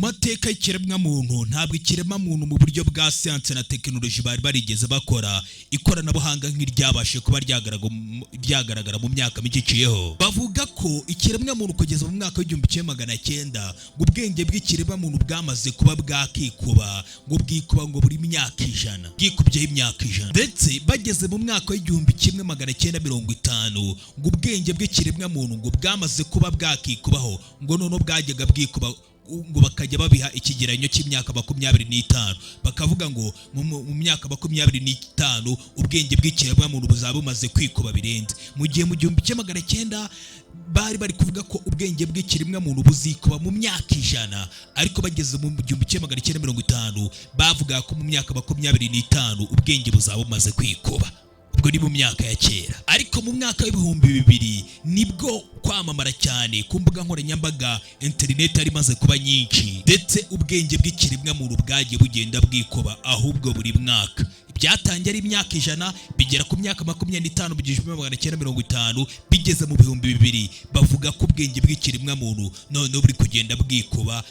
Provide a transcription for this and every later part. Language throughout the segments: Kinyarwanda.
Mateka y'ikiremwamuntu, ntabwo ikiremwamuntu mu buryo bwa siyanse na tekinoloji bari barigeze bakora ikoranabuhanga nk'iryabashije kuba ryagaragara mu myaka mike iciyeho. Bavuga ko ikiremwamuntu kugeza mu mwaka w'1900 ngo ubwenge bw'ikiremwamuntu bwamaze kuba bwakikuba, ngo bwikuba ngo buri myaka 100, bwikubyeho imyaka 100. Ndetse bageze mu mwaka w'1950 ngo ubwenge bw'ikiremwamuntu ngo bwamaze kuba bwakikubaho, ngo noneho bwajyaga bwikuba, ngo bakajya babiha ikigereranyo cy'imyaka 25, bakavuga ngo mu myaka 25 ubwenge bw'ikiremwamuntu buzaba bumaze kwikuba birenze, mu gihe mu 1900 bari bari kuvuga ko ubwenge bw'ikiremwamuntu buzikuba mu myaka 100. Ariko bageze mu 1950 bavuga ko mu myaka 25 ubwenge buzaba bumaze kwikuba. Ubwo ni mu myaka ya kera. Ariko mu mwaka w'2000 nibwo kwamamara cyane ku mbuga nkoranyambaga, interineti yari imaze kuba nyinshi, ndetse ubwenge bw'ikiremwamuntu bwagiye bugenda bwikuba ahubwo buri mwaka. Byatangiye ari imyaka 100, bigera ku myaka 25 mu 1950, bigeze mu 2000 bavuga ko ubwenge bw'ikiremwamuntu noneho buri kugenda bwikuba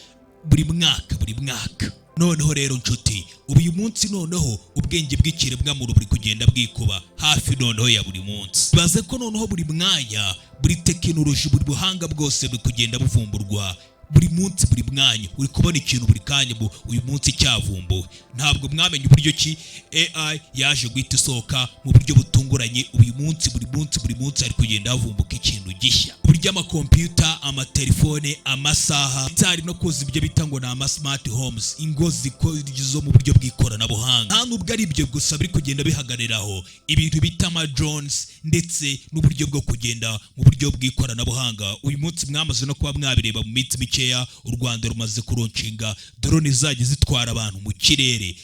buri mwaka, buri mwaka. Noneho rero nshuti, ubu uyu munsi noneho ubwenge bw'ikiremwamuntu buri kugenda bwikuba hafi noneho ya buri munsi. Bibaze ko noneho buri mwanya, buri tekinoloji, buri buhanga bwose buri kugenda buvumburwa buri munsi, buri mwanya. Uri kubona ikintu buri kanya uyu munsi cyavumbuwe. Ntabwo mwamenye uburyo ki AI yaje guhita isohoka mu buryo butunguranye. Uyu munsi, buri munsi, buri munsi hari kugenda havumbuka ikintu gishya, uburyo amakompiyuta, amatelefone, amasaha, ndetse hari no kuza ibyo bita ngo ni ama smart homes, ingo zo mu buryo bw'ikoranabuhanga. Nta nubwo ari ibyo gusa biri kugenda bihagariraho, ibintu bita ama drones ndetse n'uburyo bwo kugenda mu buryo bw'ikoranabuhanga. Uyu munsi mwamaze no kuba mwabireba, mu minsi mikeya u Rwanda rumaze kulaunchinga drone zizajya zitwara abantu mu kirere,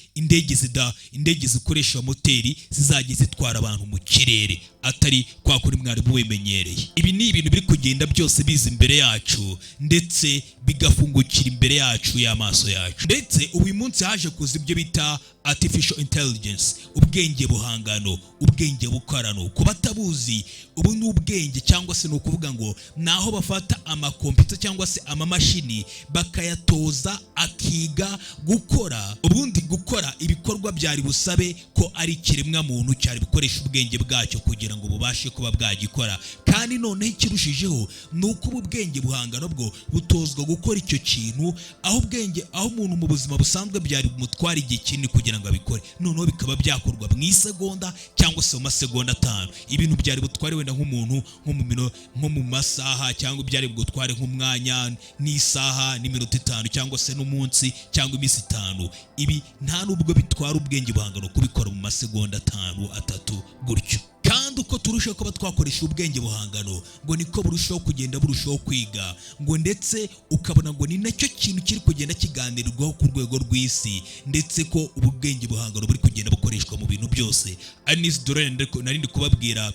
indege zikoresha moteri zizajya zitwara abantu mu kirere, atari kwa kuri mwari mubimenyereye. Ibi ni ibintu biri kugenda byose biza imbere yacu, ndetse bigafungukira imbere yacu y'amaso yacu. Ndetse uyu munsi haje kuza ibyo bita artificial intelligence, ubwenge buhangano, ubwenge bukorano. Ku batabuzi, ubu ni ubwenge cyangwa se ni ukuvuga ngo ni aho bafata amakompiyuta cyangwa se amamashini bakayatoza akiga gukora, ubundi gukora ibikorwa byari busabe ko ari ikiremwa muntu cyari bukoresha ubwenge bwacyo kugira ngo bubashe kuba bwagikora. Kandi noneho ikirushijeho ni uko ubu bwenge buhangano bwo butozwa gukora icyo kintu aho ubwenge, aho umuntu mu buzima busanzwe byari bumutwara igihe kinini kugira ngo abikore, noneho bikaba byakorwa mu isegonda cyangwa se mu masegonda 5. Ibintu byari butware wenda nk'umuntu nko mu mino, nko mu masaha, cyangwa byari bugutware nk'umwanya n'isaha n'iminota 5, cyangwa se n'umunsi cyangwa iminsi 5, ibi nta nubwo bitwara ubwenge buhangano kubikora mu masegonda 5, 3 gutyo. Kandi uko turushaho kuba twakoresha ubwenge buhangano, ngo niko burushaho kugenda burushaho kwiga, ngo ndetse ukabona ngo ni nacyo kintu kiri kugenda kiganirwaho ku rwego rw'isi, ndetse ko ubu bwenge buhangano buri kugenda bukoreshwa mu bintu byose. Ari n'izi drone nari ndi kubabwira,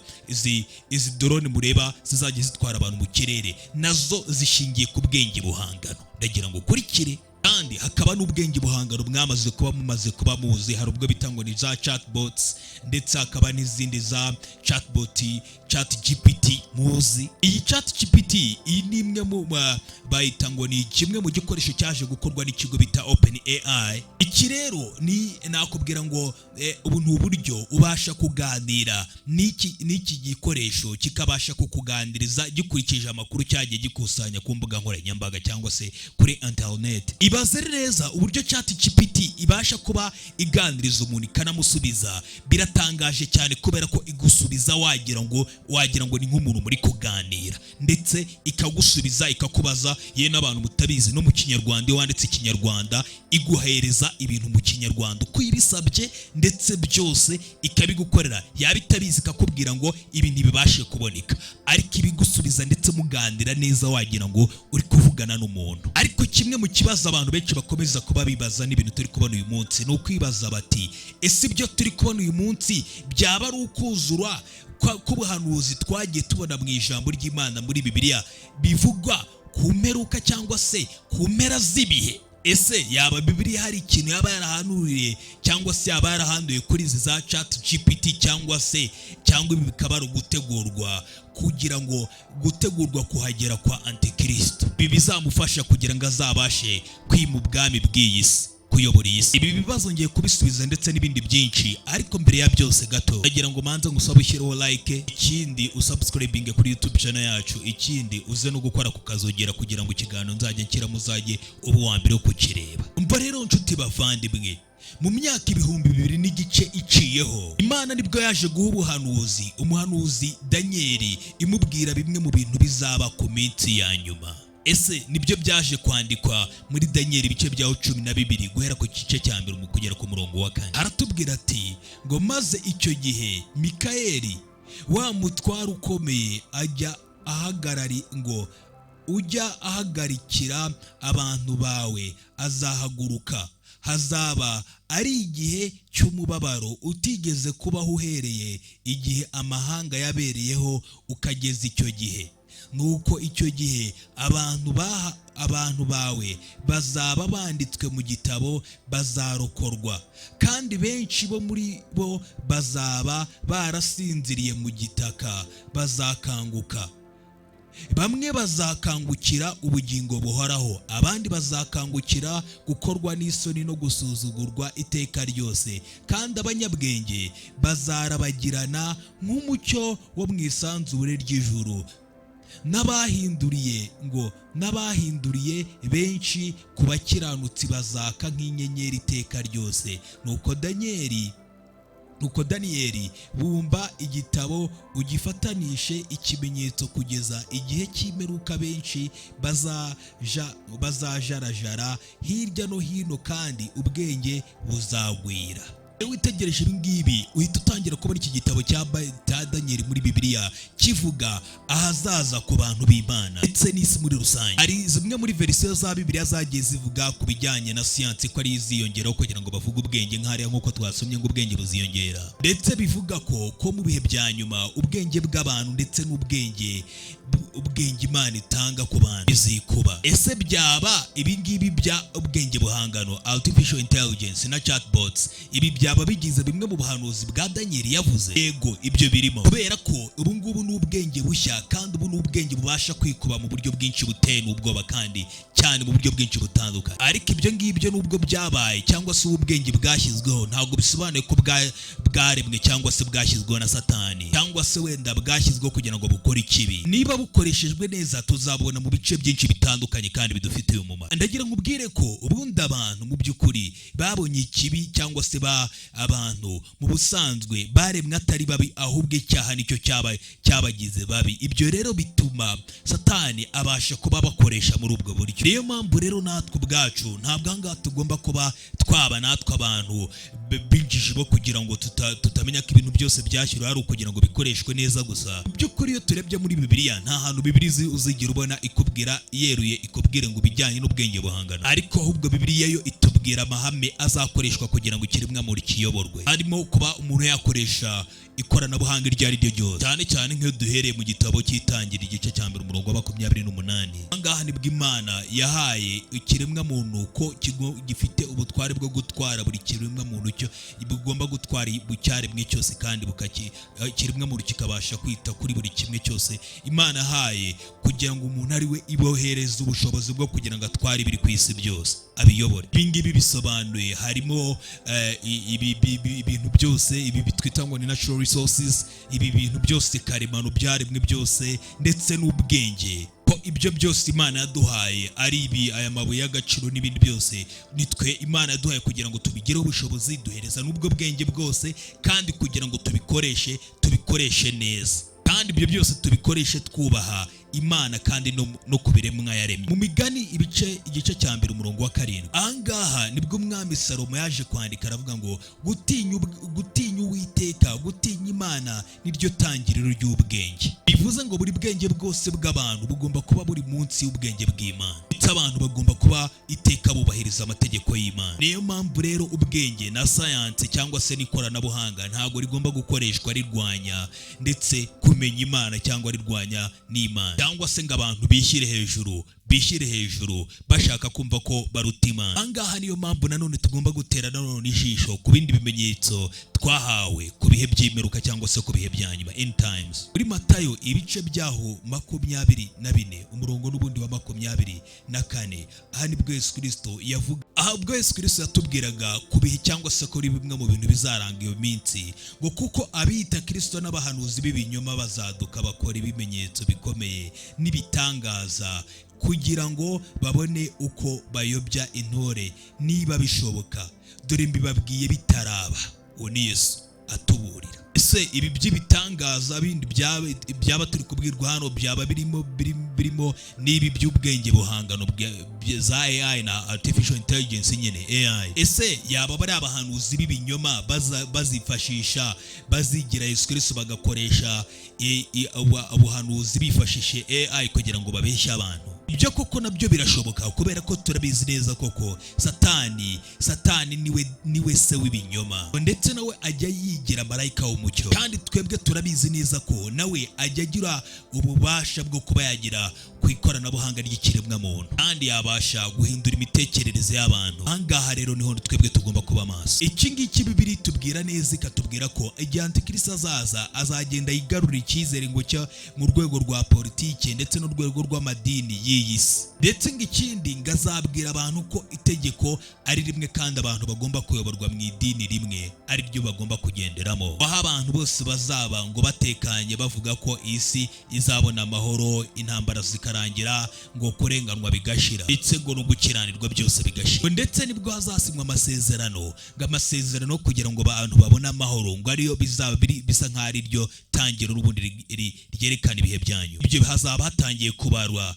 izi drone mureba zizajya zitwara abantu mu kirere, nazo zishingiye ku bwenge buhangano. Ndagira ngo ukurikire. Kandi hakaba n'ubwenge buhangano mwamaze kuba mumaze kuba muzi. Hari ubwo bita ngo ni za chatbots, ndetse hakaba n'izindi za chatbot, Chat GPT muzi. Iyi Chat GPT, iyi ni imwe mu bayita ngo ni kimwe mu gikoresho cyaje gukorwa n'ikigo bita Open AI. Iki rero ni nakubwira ngo ubu ni uburyo ubasha kuganira n'iki gikoresho, kikabasha kukuganiriza gikurikije amakuru cyagiye gikusanya ku mbuga nkoranyambaga cyangwa se kuri internet. Ibaze neza uburyo Chat GPT ibasha kuba iganiriza umuntu ikanamusubiza. Biratangaje cyane, kubera ko igusubiza wagira ngo ni nk'umuntu muri kuganira, ndetse ikagusubiza, ikakubaza. Ye n'abantu mutabizi, no mu Kinyarwanda, iyo wanditse Ikinyarwanda iguhereza ibintu mu Kinyarwanda uko ibisabye, ndetse byose ikabigukorera. Yaba itabizi ikakubwira ngo ibi ntibibashe kuboneka, ariko ibigusubiza, ndetse muganira neza wagira ngo uri kuvugana n'umuntu. Ariko kimwe mu kibazo abantu benshi bakomeza kuba bibaza n'ibintu turi kubona uyu munsi, ni ukwibaza bati: "Ese ibyo turi kubona uyu munsi byaba ari ukuzura k'ubuhanuzi twagiye tubona mu ijambo ry'Imana muri Bibiliya, bivugwa ku mperuka cyangwa se ku mpera z'ibihe?" Ese Ese yaba Bibiliya hari ikintu yaba yarahanuriye cyangwa se yaba yarahanduye kuri izi za Chat GPT, cyangwa se cyangwa ibi bikaba ari ugutegurwa kugira ngo gutegurwa kuhagera kwa Antikristo, ibi bizamufasha kugira ngo azabashe kwima ubwami bw'iyi si, kuyobora iyi si? Ibi bibazo ngiye kubisubiza ndetse n'ibindi byinshi, ariko mbere ya byose gato ndagira ngo manze ngusabe ushyireho like, ikindi usubscribinge kuri YouTube channel yacu, ikindi uze no gukora ku kazogera kugira ngo ikiganiro nzajya nshyiramo uzajye uba uwa mbere wo kukireba. Umva rero nshuti bavandimwe, mu myaka 2500 iciyeho, Imana nibwo yaje guha ubuhanuzi umuhanuzi Daniyeli, imubwira bimwe mu bintu bizaba ku minsi ya nyuma. Ese nibyo byaje kwandikwa muri Daniyeli ibice byaho 12, guhera ku gice cya mbere mu kugera ku murongo wa kane. Aratubwira ati ngo: "Maze icyo gihe Mikayeli wa mutware ukomeye ajya ahagarari ngo ujya ahagarikira abantu bawe azahaguruka. Hazaba ari igihe cy'umubabaro utigeze kubaho uhereye igihe amahanga yabereyeho ukageza icyo gihe. Nuko icyo gihe abantu bawe bazaba banditswe mu gitabo bazarokorwa, kandi benshi bo muri bo bazaba barasinziriye mu gitaka bazakanguka. Bamwe bazakangukira ubugingo buhoraho, abandi bazakangukira gukorwa n'isoni no gusuzugurwa iteka ryose. Kandi abanyabwenge bazarabagirana nk'umucyo wo mu isanzure ry'ijuru, n'abahinduriye ngo n'abahinduriye benshi ku bakiranutsi bazaka nk'inyenyeri iteka ryose." Nuko Daniyeli, bumba igitabo ugifatanishe ikimenyetso kugeza igihe cy'imperuka. Benshi bazajarajara hirya no hino, kandi ubwenge buzagwira. Iyo witegereje ibi ngibi, uhita utangira kubona iki gitabo cya Daniyeli muri Bibiliya kivuga ahazaza ku bantu b'Imana ndetse n'isi muri rusange. Hari zimwe muri verisiyo za Bibiliya zagiye zivuga ku bijyanye na siyansi ko ari iziyongeraho kugira ngo bavuge ubwenge, nk'hariya nk'uko twasomye ngo ubwenge buziyongera, ndetse bivuga ko mu bihe bya nyuma ubwenge bw'abantu ndetse n'ubwenge ubwenge Imana itanga ku bantu bizikuba. Ese byaba ibi ngibi bya ubwenge buhangano, artificial intelligence na chatbots, ibi byaba bigize bimwe mu buhanuzi bwa Daniel yavuze? Yego, ibyo birimo, kubera ko ubu ngubu ni ubwenge bushya, kandi ubu ni ubwenge bubasha kwikuba mu buryo bwinshi buteye n'ubwoba, kandi cyane mu buryo bwinshi butandukanye. Ariko ibyo ngibyo nubwo byabaye cyangwa se ubu bwenge bwashyizweho, ntabwo bisobanuye ko bwaremwe cyangwa se bwashyizweho na Satani, cyangwa se wenda bwashyizweho kugira ngo bukore ikibi. Niba bukoreshejwe neza, tuzabona mu bice byinshi bitandukanye kandi bidufitiye umumaro. Ndagira nkubwire ko ubundi abantu mu by'ukuri babonye ikibi, cyangwa se ba abantu mu busanzwe baremwe atari babi, ahubwo icyaha nicyo cyabagize babi. Ibyo rero bituma Satani abasha kuba bakoresha muri ubwo buryo. Niyo mpamvu rero natwe ubwacu ntabwo aha ngaha tugomba kuba twaba natwe abantu b'injiji bo kugira ngo tutamenya ko ibintu byose byashyiriweho ari ukugira ngo bikoreshwe neza gusa. Mu by'ukuri, iyo turebye muri Bibiliya, nta hantu Bibiliya uzigera ubona ikubwira yeruye, ikubwire ngo ibijyanye n'ubwenge buhangano, ariko ahubwo Bibiliya yo itubwira amahame azakoreshwa kugira ngo ikiremwamuntu kiyoborwe, harimo kuba umuntu yakoresha ikoranabuhanga iryo ari ryo ryose, cyane cyane nk'iyo duhereye mu gitabo cy'Itangira igice cya mbere umurongo wa 28. Aha ngaha nibwo Imana yahaye ikiremwamuntu ko gifite ubutware bwo gutwara buri kiremwamuntu cyo bugomba gutwara buri cyaremwe cyose, kandi ikiremwamuntu kikabasha kwita kuri buri kimwe cyose Imana yahaye kugira ngo umuntu ari we ibohereza ubushobozi bwo kugira ngo atware ibiri ku isi byose, abiyobore. Ibi ngibi bisobanuye harimo ibintu byose ibi bitwita ngo ni natural resources, ibi bintu byose karemano byaremwe byose, ndetse n'ubwenge, ko ibyo byose Imana yaduhaye ari ibi, aya mabuye y'agaciro n'ibindi byose, nitwe Imana yaduhaye kugira ngo tubigireho ubushobozi, duhereza n'ubwo bwenge bwose, kandi kugira ngo tubikoreshe neza, kandi ibyo byose tubikoreshe twubaha Imana kandi no ku biremwa yaremye. Mu Migani igice cya mbere umurongo wa 7, ahangaha nibwo umwami Salomo yaje kwandika, aravuga ngo gutinya Uwiteka, gutinya Imana niryo tangiriro ry'ubwenge. Bivuze ngo buri bwenge bwose bw'abantu bugomba kuba buri munsi y'ubwenge bw'Imana, ndetse abantu bagomba kuba iteka bubahiriza amategeko y'Imana. Niyo mpamvu rero ubwenge na sayansi cyangwa se n'ikoranabuhanga ntabwo rigomba gukoreshwa rirwanya ndetse kumenya Imana cyangwa rirwanya n'Imana, cyangwa se ngo abantu bishyire hejuru. Bishyire hejuru, bashaka kumva ko baruta Imana. Ahangaha niyo mpamvu nanone tugomba gutera nanone ijisho ku bindi bimenyetso twahawe ku bihe by'imperuka cyangwa se ku bihe bya nyuma, end times. Muri Matayo, ibice byaho 24, umurongo n'ubundi wa 24, aha nibwo Yesu Kirisito yavuga, aha ubwo Yesu Kirisito yatubwiraga ku bihe cyangwa se kuri bimwe mu bintu bizaranga iyo minsi, ngo kuko abiyita Kirisito n'abahanuzi b'ibinyoma bazaduka, bakora ibimenyetso bikomeye n'ibitangaza, kugira ngo babone uko bayobya intore niba bishoboka. Dore mbibabwiye bitaraba. Uwo ni Yesu atuburira. Ese ibi by'ibitangaza bindi byaba turi kubwirwa hano byaba birimo n'ibi by'ubwenge buhangano za AI na artificial intelligence nyine, AI? Ese yaba bari abahanuzi b'ibinyoma bazifashisha, bazigira Yesu Kristo, bagakoresha ubuhanuzi bifashishije AI kugira ngo babeshye abantu? Ibyo koko nabyo birashoboka, kubera ko turabizi neza koko Satani niwe se w'ibinyoma, ndetse nawe ajya yigira marayika w'umucyo. Kandi twebwe turabizi neza ko nawe ajya agira ububasha bwo kuba yagira ku ikoranabuhanga ry'ikiremwamuntu, kandi yabasha guhindura imitekerereze y'abantu. Ahangaha rero niho twebwe tugomba kuba maso. Iki ngiki Bibiri tubwira neza, ikatubwira ko igihe Antikristo azaza, azagenda yigarurira icyizere ngo cyo mu rwego rwa politike ndetse n'urwego rw'amadini y'iyi si. Ndetse ngo ikindi, ngo azabwira abantu ko itegeko ari rimwe, kandi abantu bagomba kuyoborwa mu idini rimwe, ari ryo bagomba kugenderamo, aho abantu bose bazaba ngo batekanye, bavuga ko isi izabona amahoro, intambara zikarangira, ngo kurenganwa bigashira, ndetse ngo no gukiranirwa byose bigashira. Ndetse nibwo hazasinywa amasezerano, ngo amasezerano kugira ngo abantu babone amahoro, ngo ariyo bizaba biri bisa nk'aho ari ryo tangiro n'ubundi ryerekana ibihe byanyu. Ibyo hazaba hatangiye kubarwa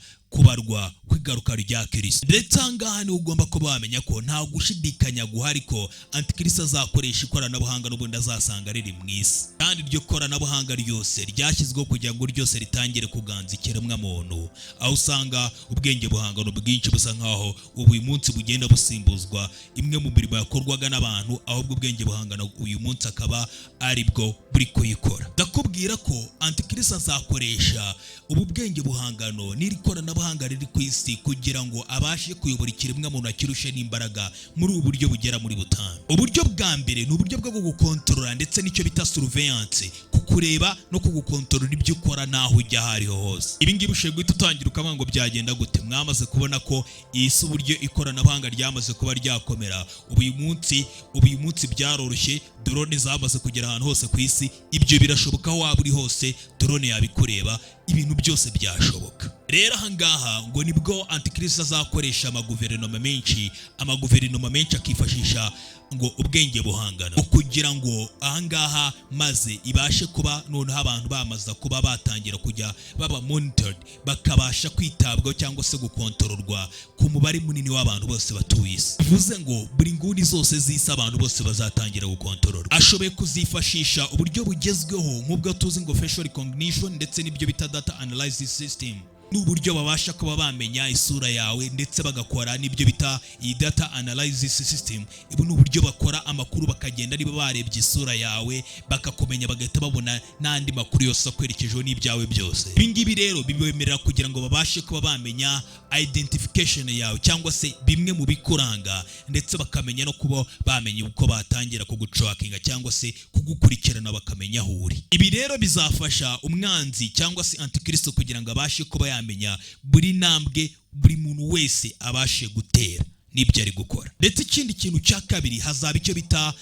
kw'igaruka rya Kirisito. Ndetse aha ngaha niho ugomba kuba wamenya ko nta gushidikanya guhari ko Antikristo azakoresha ikoranabuhanga n'ubundi azasanga riri mu isi, kandi iryo koranabuhanga ryose ryashyizweho kugira ngo ryose ritangire kuganza ikiremwamuntu, aho usanga ubwenge buhangano bwinshi busa nkaho ubu uyu munsi bugenda busimbuzwa imwe mu mirimo yakorwaga n'abantu, ahubwo ubwenge buhangano uyu munsi akaba ari bwo buri kuyikora. Ndakubwira ko Antikristo azakoresha ubu bwenge buhangano n'iri koranabuhanga riri ku isi kugira ngo abashe kuyobora ikiremwamuntu, akirushe n'imbaraga, muri ubu buryo bugera muri butanu. Uburyo bwa mbere ni uburyo bwo kugukontorora, ndetse n'icyo bita surveillance, kukureba no kugukontorora ibyo ukora n'aho ujya aho ariho hose. Ibi ngibi ushobora guhita utangira ukavuga ngo byagenda gute? Mwamaze kubona ko iyi si, uburyo ikoranabuhanga ryamaze kuba ryakomera ubu uyu munsi byaroroshye. Drone zamaze kugera ahantu hose ku isi. Ibyo birashoboka, aho waba uri hose drone yabikureba, ibintu byose byashoboka. Rero ahangaha ngo nibwo Antikristo azakoresha amaguverinoma menshi akifashisha ngo ubwenge buhangano kugira ngo ahangaha maze ibashe kuba noneho abantu bamaze kuba batangira kujya baba monitored, bakabasha kwitabwaho cyangwa se gukontororwa ku mubare munini w'abantu bose batuye isi. Bivuze ngo buri nguni zose z'isi abantu bose bazatangira gukontororwa. Ashoboye kuzifashisha uburyo bugezweho nk'ubwo tuzi ngo facial recognition, ndetse n'ibyo bita data analysis system. Ni uburyo babasha kuba bamenya isura yawe, ndetse bagakora n'ibyo bita iyi data analysis system. Ibu ni uburyo bakora amakuru, bakagenda niba barebye isura yawe bakakumenya, bagahita babona n'andi makuru yose akwerekejeho n'ibyawe byose. Ibi ngibi rero bibemerera kugira ngo babashe kuba bamenya identification yawe cyangwa se bimwe mu bikuranga, ndetse bakamenya no kuba bamenya uko batangira kugutrackinga cyangwa se kugukurikirana, bakamenya aho uri. Ibi rero bizafasha umwanzi cyangwa se Antikristo kugira ngo abashe kuba yamenya buri ntambwe buri muntu wese abashe gutera n'ibyo ari gukora. Ndetse ikindi kintu cya kabiri, hazaba icyo bita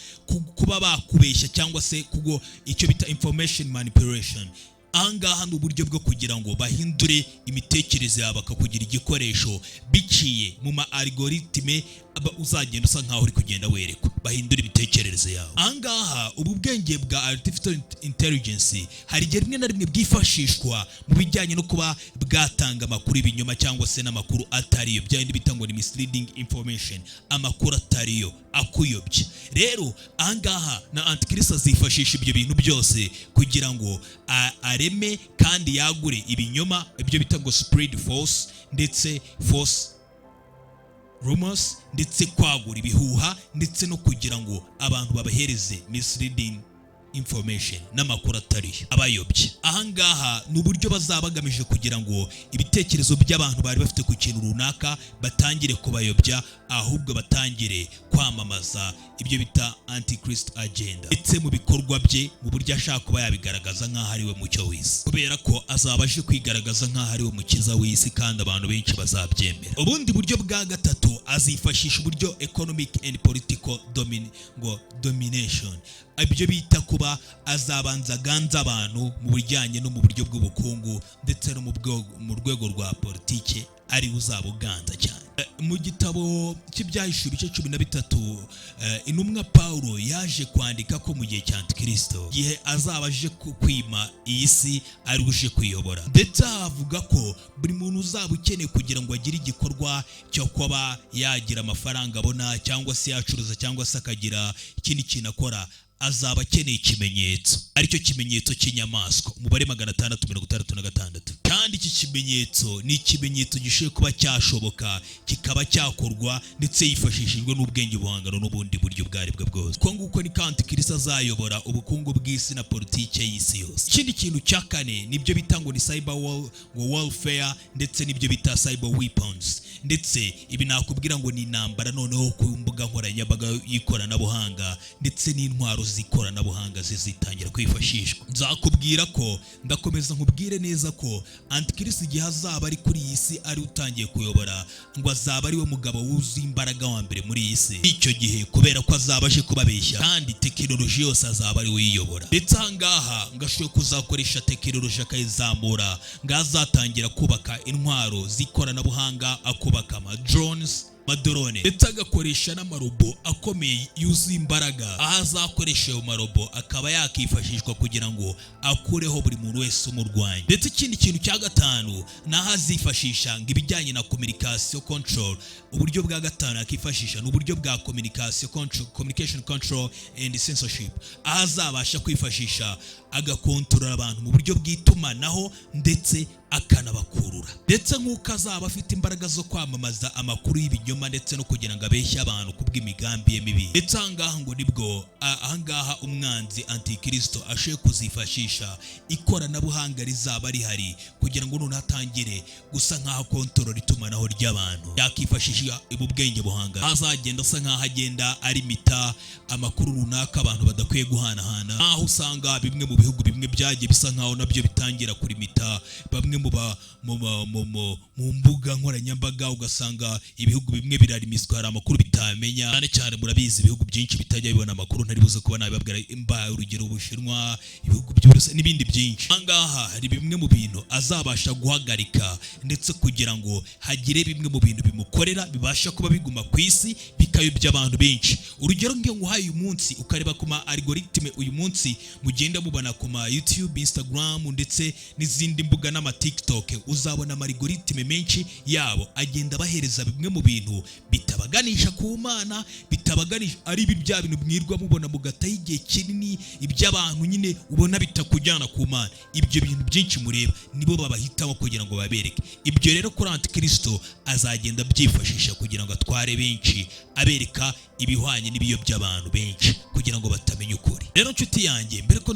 kuba bakubeshya cyangwa se kugo icyo bita information manipulation. Ahangaha ni uburyo bwo kugira ngo bahindure imitekerereze yawe, bakakugira igikoresho biciye mu ma algorithme uzagenda usa nkaho uri kugenda werekwa, bahindura imitekerereze yawe. Ahangaha ubu bwenge bwa artificial intelligence hari igihe rimwe na rimwe bwifashishwa mu bijyanye no kuba bwatanga amakuru y'ibinyoma cyangwa se n'amakuru atariyo, bya bindi bita ngo ni misleading information, amakuru atariyo akuyobya. Rero ahangaha na Antikristo azifashisha ibyo bintu byose kugira ngo areme kandi yagure ibinyoma, ibyo bita ngo spread false ndetse false rumors, ndetse kwagura ibihuha, ndetse no kugira ngo abantu babahereze misleading. information, n'amakuru atariyo abayobye. Ahangaha ni uburyo bazaba bagamije kugira ngo ibitekerezo by'abantu bari bafite ku kintu runaka batangire kubayobya, ahubwo batangire kwamamaza ibyo bita Antichrist agenda, ndetse mu bikorwa bye, mu buryo ashaka kuba yabigaragaza nk'aho ari we mucyo w'isi, kubera ko azaba aje kwigaragaza nk'aho ari we mukiza w'isi, kandi abantu benshi bazabyemera. Ubundi buryo bwa gatatu, azifashisha uburyo economic and political ngo domination, ibyo bita kuba azabanza aganza abantu mu bijyanye no mu buryo bw'ubukungu, ndetse no mu rwego rwa politike, ari uzaba uganza cyane. Mu gitabo cy'Ibyahishuwe, ibice 13, intumwa Paulo yaje kwandika ko mu gihe cya Antikristo, igihe azaba aje kwima iyi si, ari uje kuyobora, ndetse avuga ko buri muntu uzaba ukeneye kugira ngo agire igikorwa cyo kuba yagira amafaranga abona, cyangwa se yacuruza, cyangwa se akagira ikindi kintu akora, azaba akeneye ikimenyetso, aricyo kimenyetso cy'inyamaswa, umubare 666. Kandi iki kimenyetso ni ikimenyetso gishoboye kuba cyashoboka, kikaba cyakorwa ndetse hifashishijwe n'ubwenge buhangano n'ubundi buryo ubwo ari bwo bwose. Uko nguko ni Antikristo azayobora ubukungu bw'isi na politike y'isi yose. Ikindi kintu cya kane nibyo bita ngo ni cyber war, ngo warfare, ndetse n'ibyo bita cyber weapons. Ndetse ibi nakubwira ngo ni intambara noneho ku mbuga nkoranyambaga y'ikoranabuhanga, ndetse n'intwaro z'ikoranabuhanga zizitangira kwifashishwa. Nzakubwira ko, ndakomeza nkubwire neza ko Antikristo, igihe azaba ari kuri iyi si, ari utangiye kuyobora, ngo azaba ari we mugabo wuzuye imbaraga wa mbere muri iyi si icyo gihe, kubera ko azaba aje kubabeshya, kandi tekinoloji yose azaba ari we uyiyobora. Ndetse ahangaha ngo ashoboye kuzakoresha tekinoloji akayizamura, ngo azatangira kubaka intwaro z'ikoranabuhanga, akubaka ama drones, amadrone, ndetse agakoresha n'amarobo akomeye yuzuye imbaraga, aho azakoresha ayo marobo akaba yakifashishwa kugira ngo akureho buri muntu wese umurwanya. Ndetse ikindi kintu cya gatanu ni aho azifashisha ngo ibijyanye na communication control. Uburyo bwa gatanu yakifashisha ni uburyo bwa communication control, communication control and censorship, aho azabasha kwifashisha agakontorora abantu mu buryo bw'itumanaho, ndetse akanabakurura. Ndetse nk'uko azaba afite imbaraga zo kwamamaza amakuru y'ibinyoma, ndetse no kugira ngo abeshye abantu kubw'imigambi ye mibi. Ndetse ahangaha ngo nibwo ahangaha umwanzi Antikristo ashoboye kuzifashisha ikoranabuhanga rizaba rihari kugira ngo noneho atangire gusa nk'aho akontorora itumanaho ry'abantu. Yakifashisha ubu bwenge buhanga, azagenda asa nk'aho agenda arimita amakuru runaka abantu badakwiye guhanahana, aho usanga bimwe mu bihugu bimwe byagiye bisa nk'aho nabyo bitangira kurimita bamwe mu ba mu ba- mu mu mu mbuga nkoranyambaga, ugasanga ibihugu bimwe birarimiswa, hari amakuru bitamenya. Cyane cyane murabizi, ibihugu byinshi bitajya bibona amakuru, ntari buze kuba nabibabwira, mbaye urugero Ubushinwa, ibihugu by'Uburusiya n'ibindi byinshi. Ahangaha hari bimwe mu bintu azabasha guhagarika, ndetse kugira ngo hagire bimwe mu bintu bimukorera bibasha kuba biguma ku isi, bikayobya abantu benshi. Urugero, nk'iyo nguhaye uyu munsi ukareba ku ma algorithme uyu munsi mugenda mubona ku ma YouTube, Instagram, ndetse n'izindi mbuga n'ama TikTok, uzabona ama algorithme menshi yabo agenda abahereza bimwe mu bintu bitabaganisha ku Mana, bitabaganisha ari ibi bya bintu mwirwa mubona mugataho igihe kinini, iby'abantu nyine ubona bitakujyana ku Mana. Ibyo bintu byinshi mureba nibo babahitamo kugira ngo babereke ibyo. Rero kuri Antikristo azagenda abyifashisha kugira ngo atware benshi, abereka ibihwanye n'ibiyoby'abantu benshi kugira ngo batamenya ukuri. Rero nshuti yanjye, mbere ko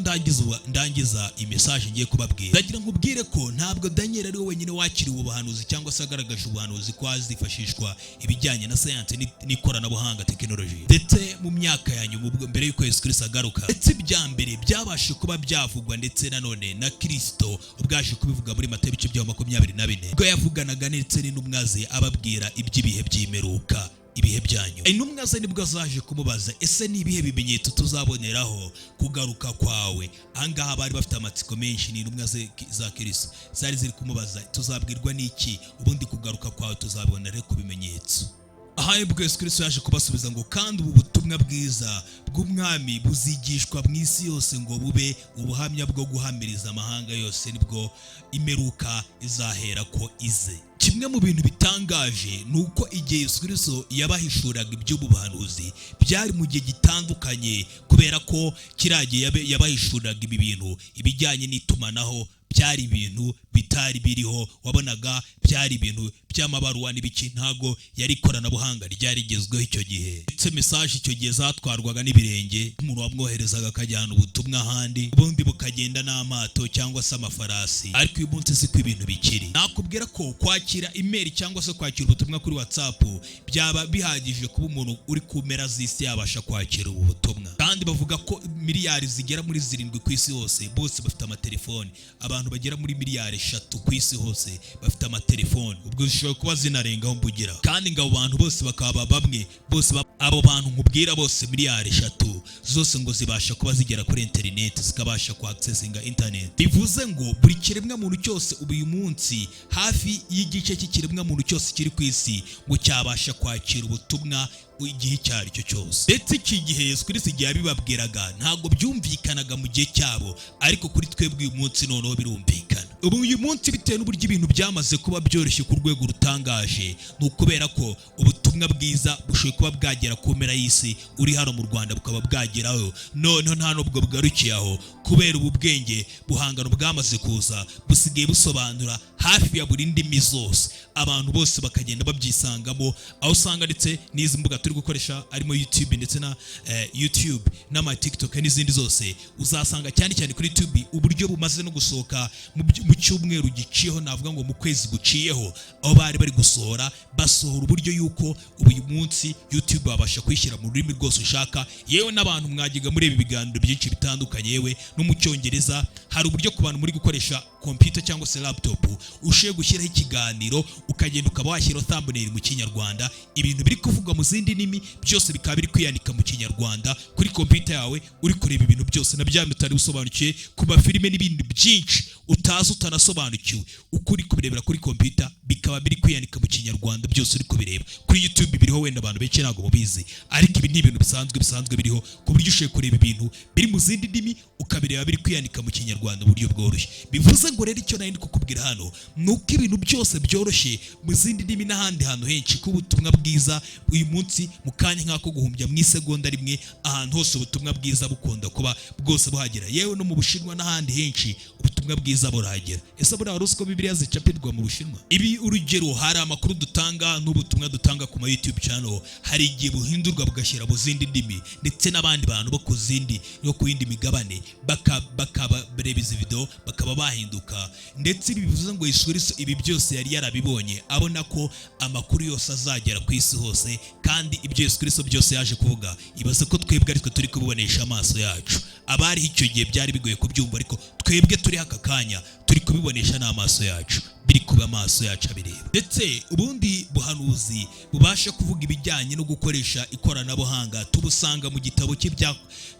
ndangiza iyi message ngiye kubabwira, ndagira nkubwire ko ntabwo Daniel ari we wenyine wakiriwe ubuhanuzi cyangwa se agaragaje ubuhanuzi ko hazifashishwa ibijyanye na siyansi n'ikoranabuhanga, tekinoloji, ndetse mu myaka ya nyuma, ubwo mbere y'uko Yesu Kristo agaruka. Ndetse ibya mbere byabashe kuba byavugwa, ndetse nanone na Kristo ubwaje kubivuga muri Matayo, ibice bya 24, ubwo yavuganaga ndetse n'intumwa ze, ababwira iby'ibihe by'imperuka, ibihe byanyu. Intumwa ze nibwo zaje kumubaza: "Ese ni ibihe bimenyetso tuzaboneraho kugaruka kwawe?" Ahangaha bari bafite amatsiko menshi, ni intumwa ze za Kristo zari ziri kumubaza: "Tuzabwirwa n'iki ubundi kugaruka kwawe tuzabonera ku bimenyetso?" Aha nibwo Yesu Kristo yaje kubasubiza ngo: "Kandi ubu butumwa bwiza bw'umwami buzigishwa mu isi yose ngo bube ubuhamya bwo guhamiriza amahanga yose, nibwo imperuka izahera ko ize." Kimwe mu bintu bitangaje ni uko igihe Yesu Kristo yabahishuraga iby'ubu buhanuzi byari mu gihe gitandukanye, kubera ko kiriya gihe yabahishuraga ibi bintu, ibijyanye n'itumanaho Byari ibintu bitari biriho. Wabonaga byari ibintu by'amabaruwa n'ibiki, ntago yari ikoranabuhanga ryari rigezweho icyo gihe. Ndetse message icyo gihe zatwarwaga n'ibirenge, umuntu wamwoherezaga akajyana ubutumwa ahandi, ubundi bukagenda n'amato cyangwa se amafarasi. Ariko uyu munsi siko ibintu bikiri. Nakubwira ko kwakira email cyangwa se kwakira ubutumwa kuri WhatsApp byaba bihagije kuba umuntu uri ku mpera z'isi yabasha kwakira ubu butumwa. Kandi bavuga ko miliyari zigera muri 7 ku isi hose bose bafite amatelefoni. Abantu bagera muri miliyari 3 ku isi hose bafite amatelefoni, ubwo zishobora kuba zinarengaho mbugira. Kandi ngo abo bantu bose bakaba bamwe bose abo bantu nkubwira bose, miliyari 3 zose, ngo zibasha kuba zigera kuri interineti, zikabasha ku accessinga internet. Bivuze ngo buri kiremwa muntu cyose ubu uyu munsi, hafi y'igice cy'ikiremwa muntu cyose kiri ku isi, ngo cyabasha kwakira ubutumwa igihe icyo ari cyo cyose. Ndetse iki gihe Yesu Kristo igihe yabibabwiraga ntabwo byumvikanaga mu gihe cyabo, ariko kuri twebwe uyu munsi noneho birumvikana. Ubu uyu munsi, bitewe n'uburyo ibintu byamaze kuba byoroshye ku rwego rutangaje, ni ukubera ko ubutumwa bwiza bushoboye kuba bwagera ku mpera y'isi, uri hano mu Rwanda bukaba bwageraho. Noneho nta nubwo bugarukiye aho, kubera ubu bwenge buhangano bwamaze kuza, busigaye busobanura hafi ya buri ndimi zose, abantu bose bakagenda babyisangamo, aho usanga ndetse n'izi mbuga turi gukoresha, harimo YouTube ndetse na YouTube n'ama TikTok n'izindi zose. Uzasanga cyane cyane kuri YouTube uburyo bumaze no gusohoka mu cyumweru giciyeho, navuga ngo mu kwezi guciyeho, aho bari bari gusohora, basohora uburyo yuko ubu uyu munsi YouTube babasha kuyishyira mu rurimi rwose ushaka. Yewe n'abantu mwajyaga muri ibi biganiro byinshi bitandukanye, yewe no mu Cyongereza, hari uburyo ku bantu muri gukoresha computer cyangwa se laptop ushoboye gushyiraho ikiganiro, ukagenda ukaba washyiraho thumbnail mu Kinyarwanda, ibintu biri kuvugwa mu zindi ndimi byose bikaba biri kwiyandika mu Kinyarwanda kuri computer yawe. Uri kureba ibintu byose na bya bintu utari usobanukiwe ku mafilime n'ibindi byinshi utazi, utanasobanukiwe, uko uri kubirebera kuri computer bikaba biri kwiyandika mu Kinyarwanda byose uri kubireba kuri YouTube. Biriho, wenda abantu benshi ntabwo mubizi, ariko ibi ni ibintu bisanzwe biriho, ku buryo ushoboye kureba ibintu biri mu zindi ndimi ukabireba biri kwiyandika mu Kinyarwanda mu buryo bworoshye. Bivuze ngo rero icyo nari ndi kukubwira hano ni uko ibintu byose byoroshye mu zindi ndimi n'ahandi hantu henshi, ko ubutumwa bwiza uyu munsi mu kanya nk'ako guhumbya, mu isegonda rimwe, ahantu hose ubutumwa bwiza bukunda kuba bwose buhagera. Yewe no mu Bushinwa n'ahandi henshi ubutumwa bwiza burahagera. Ese buriya wari uzi ko Bibiliya zicapirwa mu Bushinwa? Ibi urugero, hari amakuru dutanga n'ubutumwa dutanga ku ma YouTube channel, hari igihe buhindurwa bugashyira mu zindi ndimi, ndetse n'abandi bantu bo ku zindi no ku yindi migabane bakaba bareba izi video bakaba bahinduka. Ndetse ibi bivuze ngo Yesu Kristo ibi byose yari yarabibonye, abona ko amakuru yose azagera ku isi hose. Kandi ibyo Yesu Kristo byose yaje kuvuga, ibaze ko twebwe aritwe turi kubibonesha amaso yacu. Abariho icyo gihe byari bigoye kubyumva, ariko twebwe turi aka kanya turi kubibonesha n'amaso yacu, biri kuba amaso yacu abireba. Ndetse ubundi buhanuzi bubasha kuvuga ibijyanye no gukoresha ikoranabuhanga tubusanga mu gitabo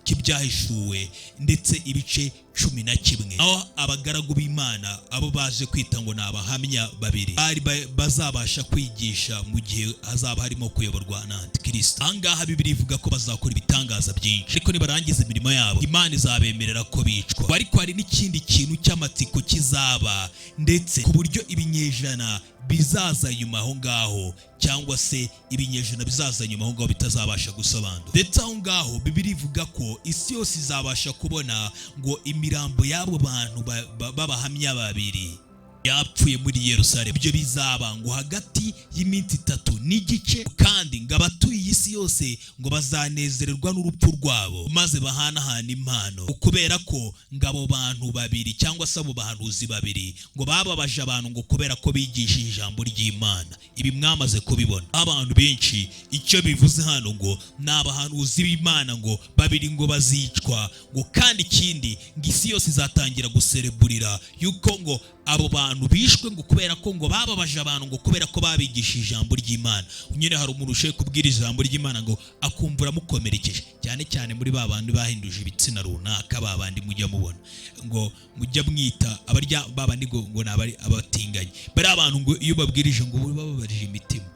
cy'Ibyahishuwe, ndetse ibice 11, aho abagaragu b'Imana, abo baje kwita ngo ni abahamya babiri, bari bazabasha kwigisha mu gihe hazaba harimo kuyoborwa na Antikristo. Ahangaha Bibiliya ivuga ko bazakora ibitangaza byinshi, ariko nibarangiza imirimo yabo Imana izabemerera ko bicwa. Ariko hari n'ikindi kintu cy'amatsiko kizaba, ndetse ku buryo ibinyejana bizaza nyuma aho ngaho, cyangwa se ibinyejana bizaza nyuma aho ngaho bitazabasha gusobanura. Ndetse aho ngaho Bibiliya ivuga ko isi yose izabasha kubona ngo imirambo y'abo bantu b'abahamya babiri yapfuye muri Yerusalemu. Ibyo bizaba ngo hagati y'iminsi 3 n'igice, kandi ngo abatuye isi yose ngo bazanezererwa n'urupfu rwabo, maze bahanahana impano, kubera ko ngo abo bantu babiri cyangwa se abo bahanuzi babiri ngo bababaje abantu, ngo kubera ko bigishije ijambo ry'Imana. Ibi mwamaze kubibona, abantu benshi. Icyo bivuze hano ngo ni abahanuzi b'Imana ngo babiri ngo bazicwa, ngo kandi ikindi ngo isi yose izatangira gusereburira yuko ngo abo bantu bishwe, ngo kubera ko ngo bababaje abantu, ngo kubera ko babigishije ijambo ry'Imana. Nyine hari umuntu ushoboye kubwira ijambo ry'Imana ngo akumva uramukomerekeje, cyane cyane muri ba bandi bahinduje ibitsina runaka, ba bandi mujya mubona ngo mujya mwita abarya, ba bandi ngo ni abari abatinganyi. Bari abantu ngo iyo babwirije ngo bababarije imitima.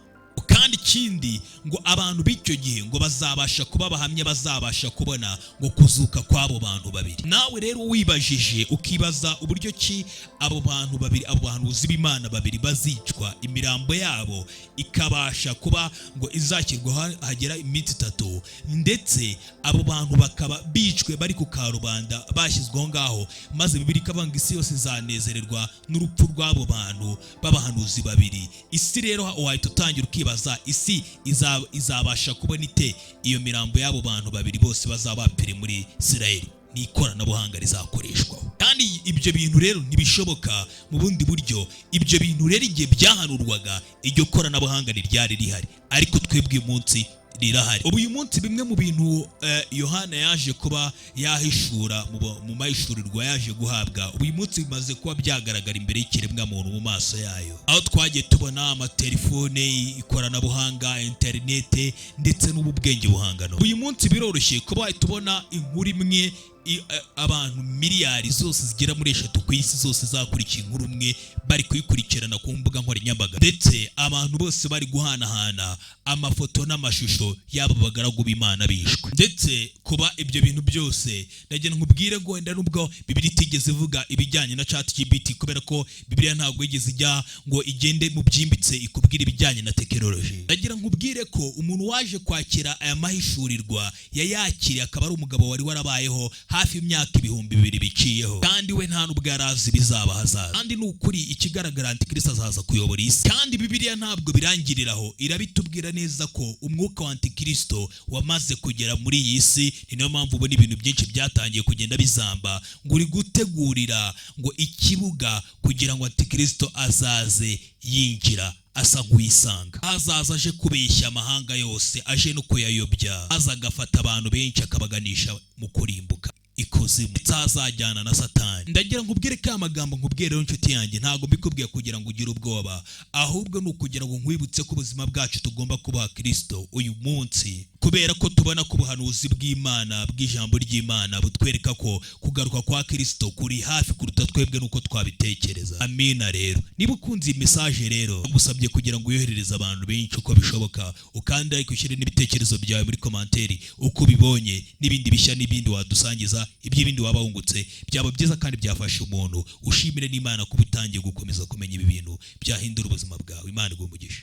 Kandi ikindi Ikindi, ngo abantu b'icyo gihe ngo bazabasha kuba abahamya, bazabasha kubona ngo kuzuka kw'abo bantu babiri. Nawe rero wibajije, ukibaza uburyo ki abo bantu babiri, abo bahanuzi b'Imana babiri bazicwa, imirambo yabo ikabasha kuba ngo izashyirwaho hagera iminsi 3, ndetse abo bantu bakaba bicwe bari ku karubanda, bashyizweho ngaho, maze Bibiliya ikavuga ngo isi yose izanezererwa n'urupfu rw'abo bantu b'abahanuzi babiri. Isi rero wahita utangira ukibaza, isi izabasha kubona ite iyo mirambo y'abo bantu babiri bose bazaba bapfiriye muri Isirayeli? Ni ikoranabuhanga rizakoreshwaho. Kandi ibyo bintu rero ntibishoboka mu bundi buryo. Ibyo bintu rero igihe byahanurwaga, iryo koranabuhanga ntiryari rihari, ariko twebwe uyu munsi rirahari. Ubu uyu munsi bimwe mu bintu Yohana yaje kuba yahishura mu mahishurirwa yaje guhabwa, ubu uyu munsi bimaze kuba byagaragara imbere y'ikiremwamuntu mu maso yayo, aho twagiye tubona amatelefone, ikoranabuhanga, interinete, ndetse n'ubu bwenge buhangano. Uyu munsi biroroshye kuba wahita ubona inkuru imwe, abantu miliyari zose zigera muri 3 ku isi zose zakurikiye inkuru imwe, bari kuyikurikirana ku mbuga nkoranyambaga, ndetse abantu bose bari guhanahana amafoto n'amashusho y'abo bagaragu b'Imana bishwe. Ndetse kuba ibyo bintu byose, ndagira nkubwire ngo wenda nubwo Bibiliya itigeze ivuga ibijyanye na ChatGPT, kubera ko Bibiliya ntabwo yigeze ijya ngo igende mu byimbitse ikubwire ibijyanye na tekinoloji, ndagira nkubwire ko umuntu waje kwakira aya mahishurirwa yayakiriye akaba ari umugabo wari warabayeho hafi y'imyaka 2000 biciyeho, kandi we nta nubwo yari azi ibizaba hazaza. Kandi ni ukuri, ikigaragara, Antikristo azaza kuyobora isi. Kandi Bibiliya ntabwo birangirira aho, irabitubwira neza ko umwuka wa Antikristo wamaze kugera muri iyi si. Ni nayo mpamvu ubona ibintu byinshi byatangiye kugenda bizamba, ngo uri gutegurira ngo ikibuga kugira ngo Antikristo azaze yinjira asa nk'uwisanga, azaza aje kubeshya amahanga yose, aje no kuyayobya, aza agafata abantu benshi akabaganisha mu kurimbuka ikuzimu, ndetse azajyana na Satani. Ndagira nkubwire ko aya magambo nkubwire rero, inshuti yanjye, ntabwo mbikubwiye kugira ngo ugire ubwoba, ahubwo ni ukugira ngo nkwibutse ko ubuzima bwacu tugomba kubaha Kristo uyu munsi, kubera ko tubona ko ubuhanuzi bw'Imana, bw'ijambo ry'Imana, butwereka ko kugaruka kwa Kristo kuri hafi kuruta twebwe nuko twabitekereza. Amina. Rero niba ukunze iyi message rero, gusabye kugira ngo uyoherereze abantu benshi uko bishoboka, ukande like, ushyire n'ibitekerezo byawe muri commentaire uko ubibonye, n'ibindi bishya n'ibindi wadusangiza, iby'ibindi waba wungutse, byaba byiza kandi byafasha umuntu. Ushimire n'Imana kuba utangiye gukomeza kumenya ibi bintu byahindura ubuzima bwawe. Imana iguhe umugisha.